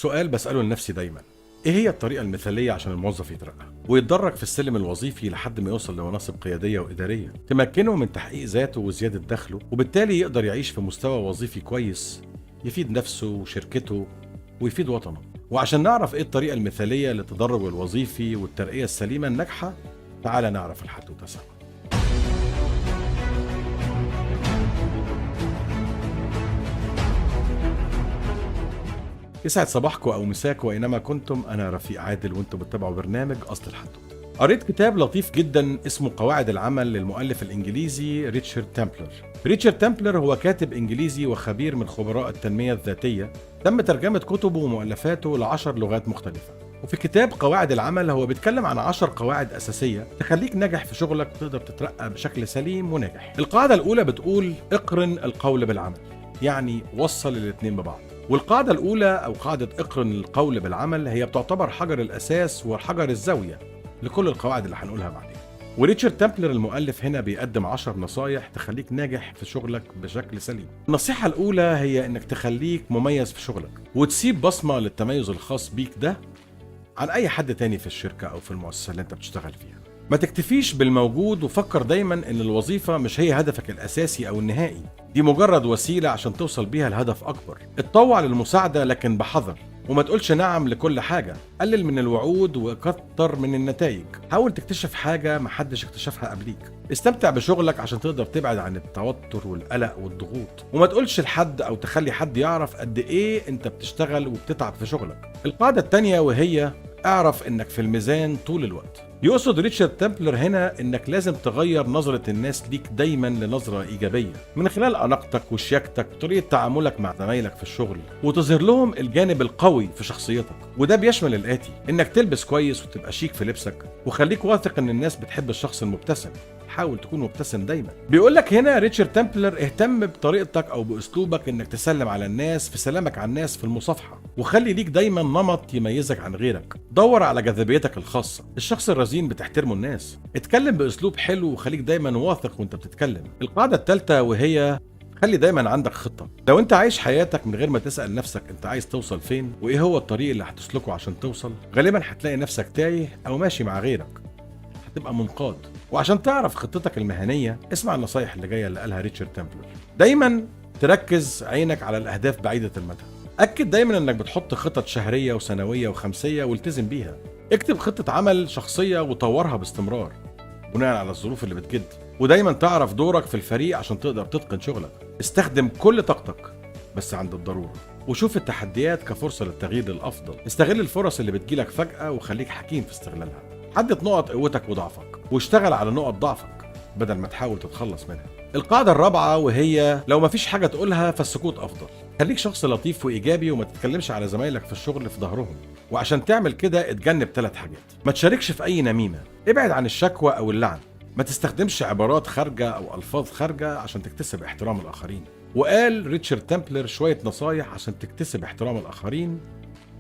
سؤال بسأله لنفسي دايما: ايه هي الطريقة المثالية عشان الموظف يترقى ويتدرج في السلم الوظيفي لحد ما يوصل لمناصب قيادية وإدارية تمكنه من تحقيق ذاته وزيادة دخله، وبالتالي يقدر يعيش في مستوى وظيفي كويس يفيد نفسه وشركته ويفيد وطنه؟ وعشان نعرف ايه الطريقة المثالية للتدرج الوظيفي والترقية السليمة الناجحة، تعال نعرف الحدوتة سوا. يسعد صباحكم أو مساكم أينما كنتم. أنا رفيق عادل وأنتم بتتابعوا برنامج أصل الحدوتة. قريت كتاب لطيف جدا اسمه قواعد العمل للمؤلف الإنجليزي ريتشارد تامبلر. ريتشارد تامبلر هو كاتب إنجليزي وخبير من خبراء التنمية الذاتية، تم ترجمة كتبه ومؤلفاته ل10 لغات مختلفة. وفي كتاب قواعد العمل هو بيتكلم عن 10 قواعد أساسية تخليك ناجح في شغلك وتقدر تترقى بشكل سليم وناجح. القاعدة الأولى بتقول اقرن القول بالعمل، يعني وصل الاتنين ببعض. والقاعدة الأولى أو قاعدة اقرن القول بالعمل هي بتعتبر حجر الأساس وحجر الزاوية لكل القواعد اللي هنقولها بعدين. وريتشارد تامبلر المؤلف هنا بيقدم 10 نصايح تخليك ناجح في شغلك بشكل سليم. النصيحة الأولى هي إنك تخليك مميز في شغلك وتسيب بصمة للتميز الخاص بيك ده عن أي حد تاني في الشركة أو في المؤسسة اللي أنت بتشتغل فيها. ما تكتفيش بالموجود، وفكر دايما إن الوظيفة مش هي هدفك الأساسي أو النهائي، دي مجرد وسيلة عشان توصل بيها لهدف أكبر. اتطوع للمساعدة لكن بحذر، وما تقولش نعم لكل حاجة. قلل من الوعود وكتر من النتائج. حاول تكتشف حاجة محدش اكتشفها قبليك. استمتع بشغلك عشان تقدر تبعد عن التوتر والقلق والضغوط، وما تقولش لحد أو تخلي حد يعرف قد إيه أنت بتشتغل وبتتعب في شغلك. القاعدة التانية وهي اعرف إنك في الميزان طول الوقت. يقصد ريتشارد تامبلر هنا إنك لازم تغير نظرة الناس ليك دايما لنظرة إيجابية من خلال أناقتك وشياكتك وطريقة تعاملك مع زمايلك في الشغل، وتظهر لهم الجانب القوي في شخصيتك. وده بيشمل الآتي: إنك تلبس كويس وتبقى شيك في لبسك، وخليك واثق إن الناس بتحب الشخص المبتسم. حاول تكون مبتسم دايما. بيقولك هنا ريتشارد تامبلر اهتم بطريقتك او باسلوبك انك تسلم على الناس، في سلامك على الناس في المصافحة، وخلي ليك دايما نمط يميزك عن غيرك. دور على جاذبيتك الخاصة، الشخص الرزين بتحترمه الناس. اتكلم باسلوب حلو وخليك دايما واثق وانت بتتكلم. القاعدة الثالثة وهي خلي دايما عندك خطه. لو انت عايش حياتك من غير ما تسال نفسك انت عايز توصل فين وايه هو الطريق اللي هتسلكه عشان توصل، غالبا هتلاقي نفسك تايه او ماشي مع غيرك، هتبقى منقاد. وعشان تعرف خطتك المهنية اسمع النصايح اللي جاية اللي قالها ريتشارد تامبلر. دايما تركز عينك على الأهداف بعيدة المدى. أكد دايما انك بتحط خطط شهرية وسنوية وخمسية والتزم بيها. اكتب خطة عمل شخصية وطورها باستمرار بناء على الظروف اللي بتجد، ودايما تعرف دورك في الفريق عشان تقدر تتقن شغلك. استخدم كل طاقتك بس عند الضرورة، وشوف التحديات كفرصة للتغيير للأفضل. استغل الفرص اللي بتجيلك فجأة وخليك حكيم في استغلالها. حدد نقط قوتك وضعفك واشتغل على نقط ضعفك بدل ما تحاول تتخلص منها. القاعدة الرابعة وهي لو مفيش حاجة تقولها فالسكوت أفضل. خليك شخص لطيف وإيجابي وما تتكلمش على زمايلك في الشغل في ظهرهم. وعشان تعمل كده اتجنب 3 حاجات: ما تشاركش في أي نميمة، ابعد عن الشكوى أو اللعن، ما تستخدمش عبارات خارجة أو ألفاظ خارجة عشان تكتسب احترام الآخرين. وقال ريتشارد تامبلر شوية نصايح عشان تكتسب احترام الآخرين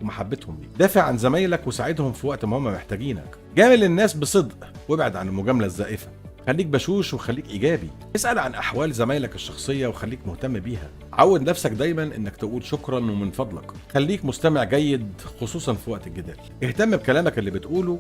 ومحبتهم ليك. دافع عن زمايلك وساعدهم في وقت ما هم محتاجينك. جامل الناس بصدق وابعد عن المجاملة الزائفة. خليك بشوش وخليك إيجابي. اسأل عن أحوال زمايلك الشخصية وخليك مهتم بيها. عود نفسك دايما إنك تقول شكرا ومن فضلك. خليك مستمع جيد خصوصا في وقت الجدال. اهتم بكلامك اللي بتقوله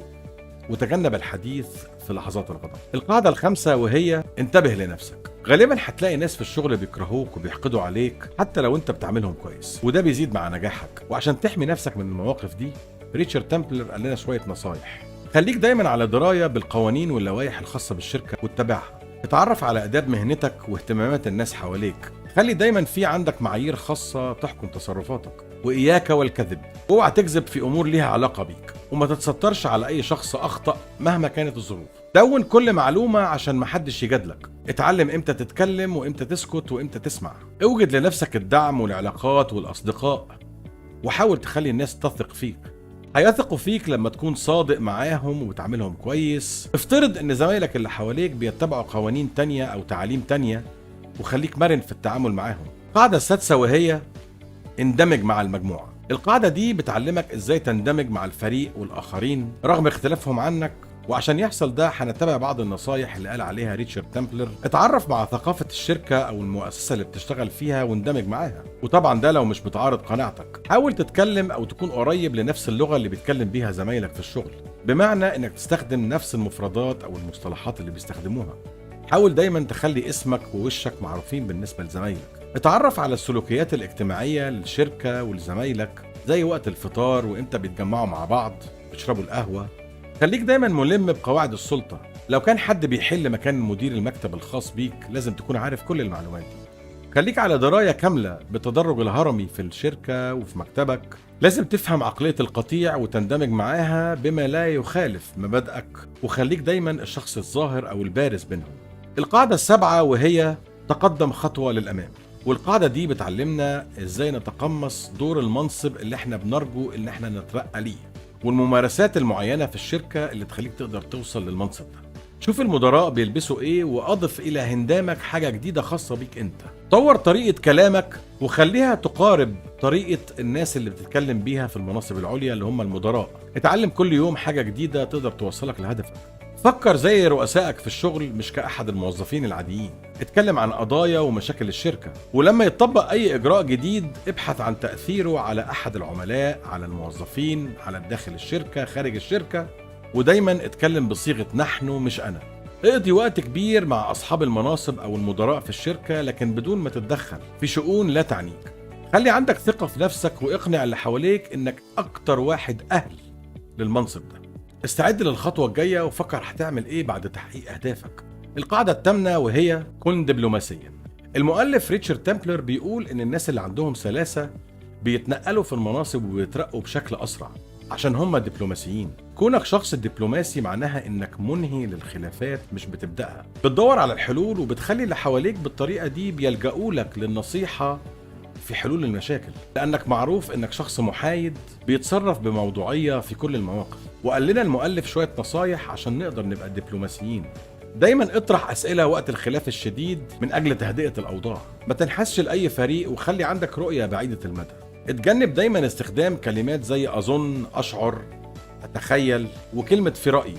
وتجنب الحديث في لحظات الغضب. القاعدة الخامسة وهي انتبه لنفسك. غالبا هتلاقي ناس في الشغل بيكرهوك وبيحقدوا عليك حتى لو انت بتعملهم كويس، وده بيزيد مع نجاحك. وعشان تحمي نفسك من المواقف دي ريتشارد تامبلر قال لنا شوية نصايح. خليك دايما على دراية بالقوانين واللوائح الخاصة بالشركة واتبعها. اتعرف على آداب مهنتك واهتمامات الناس حواليك. خلي دايما في عندك معايير خاصة تحكم تصرفاتك. وإياك والكذب، اوعى تكذب في أمور ليها علاقة بيك، وما تتسترش على أي شخص أخطأ مهما كانت الظروف. دون كل معلومة عشان محدش يجادلك. اتعلم امتى تتكلم وامتى تسكت وامتى تسمع. اوجد لنفسك الدعم والعلاقات والأصدقاء، وحاول تخلي الناس تثق فيك. هيثقوا فيك لما تكون صادق معاهم وبتعاملهم كويس. افترض ان زمايلك اللي حواليك بيتبعوا قوانين تانية او تعاليم تانية، وخليك مرن في التعامل معاهم. القاعدة السادسة وهي اندمج مع المجموعة. القاعدة دي بتعلمك ازاي تندمج مع الفريق والآخرين رغم اختلافهم عنك وعشان يحصل ده هنتبع بعض النصايح اللي قال عليها ريتشارد تمبلر. اتعرف مع ثقافة الشركة أو المؤسسة اللي بتشتغل فيها واندمج معاها، وطبعا ده لو مش بتعارض قناعتك. حاول تتكلم أو تكون قريب لنفس اللغة اللي بيتكلم بيها زمايلك في الشغل، بمعنى إنك تستخدم نفس المفردات أو المصطلحات اللي بيستخدموها. حاول دايما تخلي اسمك ووشك معروفين بالنسبة لزمايلك. اتعرف على السلوكيات الاجتماعية للشركة ولزمايلك، زي وقت الفطار وإمتى بيتجمعوا مع بعض بيشربوا القهوة. خليك دايما ملم بقواعد السلطة. لو كان حد بيحل مكان مدير المكتب الخاص بيك لازم تكون عارف كل المعلومات دي. خليك على دراية كاملة بالتدرج الهرمي في الشركة وفي مكتبك. لازم تفهم عقلية القطيع وتندمج معاها بما لا يخالف مبادئك، وخليك دايما الشخص الظاهر أو البارز بينهم. القاعدة السابعة وهي تقدم خطوة للأمام. والقاعدة دي بتعلمنا ازاي نتقمص دور المنصب اللي احنا بنرجو ان احنا نترقى ليه، والممارسات المعينة في الشركة اللي تخليك تقدر توصل للمنصب ده. شوف المدراء بيلبسوا ايه واضف الى هندامك حاجة جديدة خاصة بيك انت. طور طريقة كلامك وخليها تقارب طريقة الناس اللي بتتكلم بيها في المناصب العليا اللي هم المدراء. اتعلم كل يوم حاجة جديدة تقدر توصلك لهدفك. فكر زي رؤسائك في الشغل مش كأحد الموظفين العاديين. اتكلم عن قضايا ومشاكل الشركة، ولما يتطبق أي إجراء جديد ابحث عن تأثيره على أحد العملاء، على الموظفين، على داخل الشركة، خارج الشركة. ودايما اتكلم بصيغة نحن مش أنا. اقضي وقت كبير مع أصحاب المناصب أو المدراء في الشركة، لكن بدون ما تتدخل في شؤون لا تعنيك. خلي عندك ثقة في نفسك واقنع اللي حواليك إنك أكتر واحد أهل للمنصب ده. استعد للخطوة الجاية وفكر هتعمل ايه بعد تحقيق اهدافك. القاعدة الثامنة وهي كن دبلوماسيا. المؤلف ريتشارد تمبلر بيقول ان الناس اللي عندهم سلاسة بيتنقلوا في المناصب وبيترقوا بشكل اسرع عشان هم دبلوماسيين. كونك شخص دبلوماسي معناها انك منهي للخلافات مش بتبدأها، بتدور على الحلول وبتخلي اللي حواليك بالطريقة دي بيلجأوا لك للنصيحة في حلول المشاكل، لأنك معروف إنك شخص محايد بيتصرف بموضوعية في كل المواقف. وقال لنا المؤلف شوية نصايح عشان نقدر نبقى دبلوماسيين. دايما اطرح أسئلة وقت الخلاف الشديد من أجل تهدئة الأوضاع. ما تنحسش لأي فريق وخلي عندك رؤية بعيدة المدى. اتجنب دايما استخدام كلمات زي أظن، أشعر، أتخيل، وكلمة في رأيي.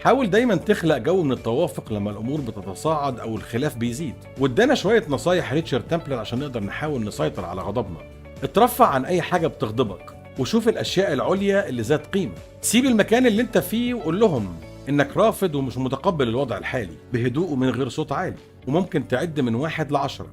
حاول دايما تخلق جو من التوافق لما الامور بتتصاعد او الخلاف بيزيد. وادانا شوية نصايح ريتشارد تمبلر عشان نقدر نحاول نسيطر على غضبنا. اترفع عن اي حاجة بتغضبك وشوف الاشياء العليا اللي ذات قيمة. سيب المكان اللي انت فيه وقول لهم انك رافض ومش متقبل الوضع الحالي بهدوء ومن غير صوت عالي، وممكن تعد من 1 ل10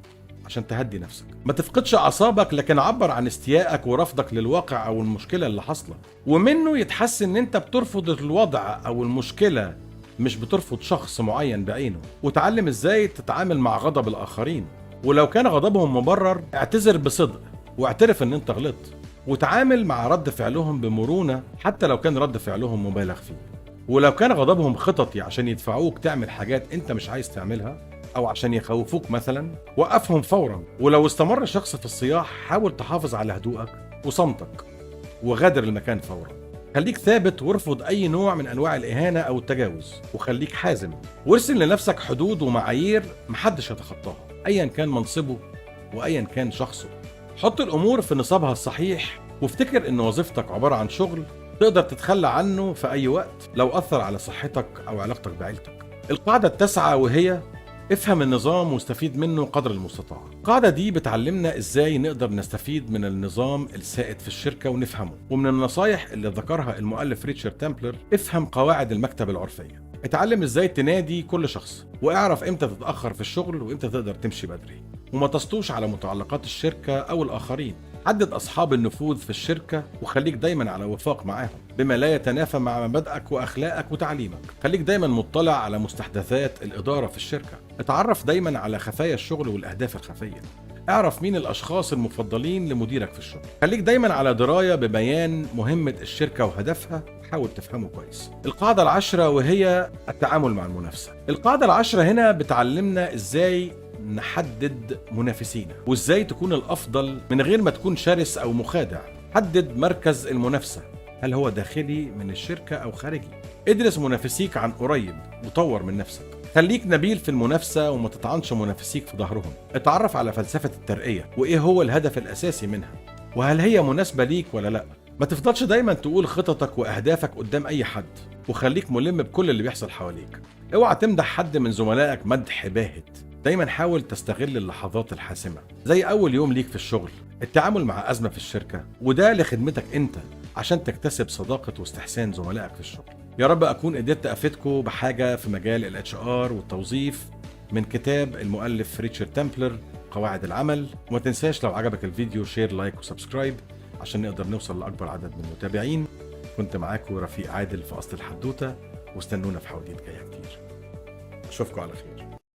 عشان تهدي نفسك. ما تفقدش اعصابك، لكن عبر عن استيائك ورفضك للواقع او المشكلة اللي حاصله، ومنه يتحس ان انت بترفض الوضع او المشكلة مش بترفض شخص معين بعينه. وتعلم ازاي تتعامل مع غضب الاخرين، ولو كان غضبهم مبرر اعتذر بصدق واعترف ان انت غلطت، وتعامل مع رد فعلهم بمرونه حتى لو كان رد فعلهم مبالغ فيه. ولو كان غضبهم خططي عشان يدفعوك تعمل حاجات انت مش عايز تعملها أو عشان يخوفوك مثلا، وقفهم فورا. ولو استمر الشخص في الصياح حاول تحافظ على هدوءك وصمتك وغادر المكان فورا. خليك ثابت وارفض أي نوع من أنواع الإهانة أو التجاوز، وخليك حازم وارسم لنفسك حدود ومعايير محدش يتخطاها أيا كان منصبه وأيا كان شخصه. حط الأمور في نصابها الصحيح، وافتكر إن وظيفتك عبارة عن شغل تقدر تتخلى عنه في أي وقت لو أثر على صحتك أو علاقتك بعيلتك. القاعدة التاسعة وهي افهم النظام واستفيد منه قدر المستطاع. القاعدة دي بتعلمنا ازاي نقدر نستفيد من النظام السائد في الشركة ونفهمه. ومن النصايح اللي ذكرها المؤلف ريتشارد تمبلر، افهم قواعد المكتب العرفية. اتعلم ازاي تنادي كل شخص، واعرف امتى تتأخر في الشغل وامتى تقدر تمشي بدري، وما تسطوش على متعلقات الشركة او الاخرين. حدد اصحاب النفوذ في الشركة وخليك دايما على وفاق معاهم بما لا يتنافى مع مبادئك واخلاقك وتعليمك. خليك دايما مطلع على مستحدثات الادارة في الشركة. اتعرف دايما على خفايا الشغل والاهداف الخفية. اعرف مين الاشخاص المفضلين لمديرك في الشغل. خليك دايما على دراية ببيان مهمة الشركة وهدفها، حاول تفهمه كويس. القاعدة العاشرة وهي التعامل مع المنافسة. القاعدة العاشرة هنا بتعلمنا ازاي نحدد منافسينا وازاي تكون الافضل من غير ما تكون شرس او مخادع. حدد مركز المنافسة، هل هو داخلي من الشركة او خارجي؟ ادرس منافسيك عن قريب وطور من نفسك. خليك نبيل في المنافسة وما تطعنش منافسيك في ظهرهم. اتعرف على فلسفة الترقية وايه هو الهدف الاساسي منها، وهل هي مناسبة ليك ولا لا. ما تفضلش دايما تقول خططك واهدافك قدام اي حد، وخليك ملم بكل اللي بيحصل حواليك. اوعى تمدح حد من زملائك مدح باهت، دايما حاول تستغل اللحظات الحاسمة زي اول يوم ليك في الشغل، التعامل مع ازمة في الشركة، وده لخدمتك انت عشان تكتسب صداقة واستحسان زملائك في الشغل. يا رب اكون قدرت افيدكم بحاجة في مجال ال HR والتوظيف من كتاب المؤلف ريتشارد تمبلر قواعد العمل. وما تنساش لو عجبك الفيديو share، like و subscribe عشان نقدر نوصل لأكبر عدد من المتابعين. كنت معاكم رفيق عادل في أصل الحدوتة، واستنونا في حواديت جاية كتير. أشوفكم على خير.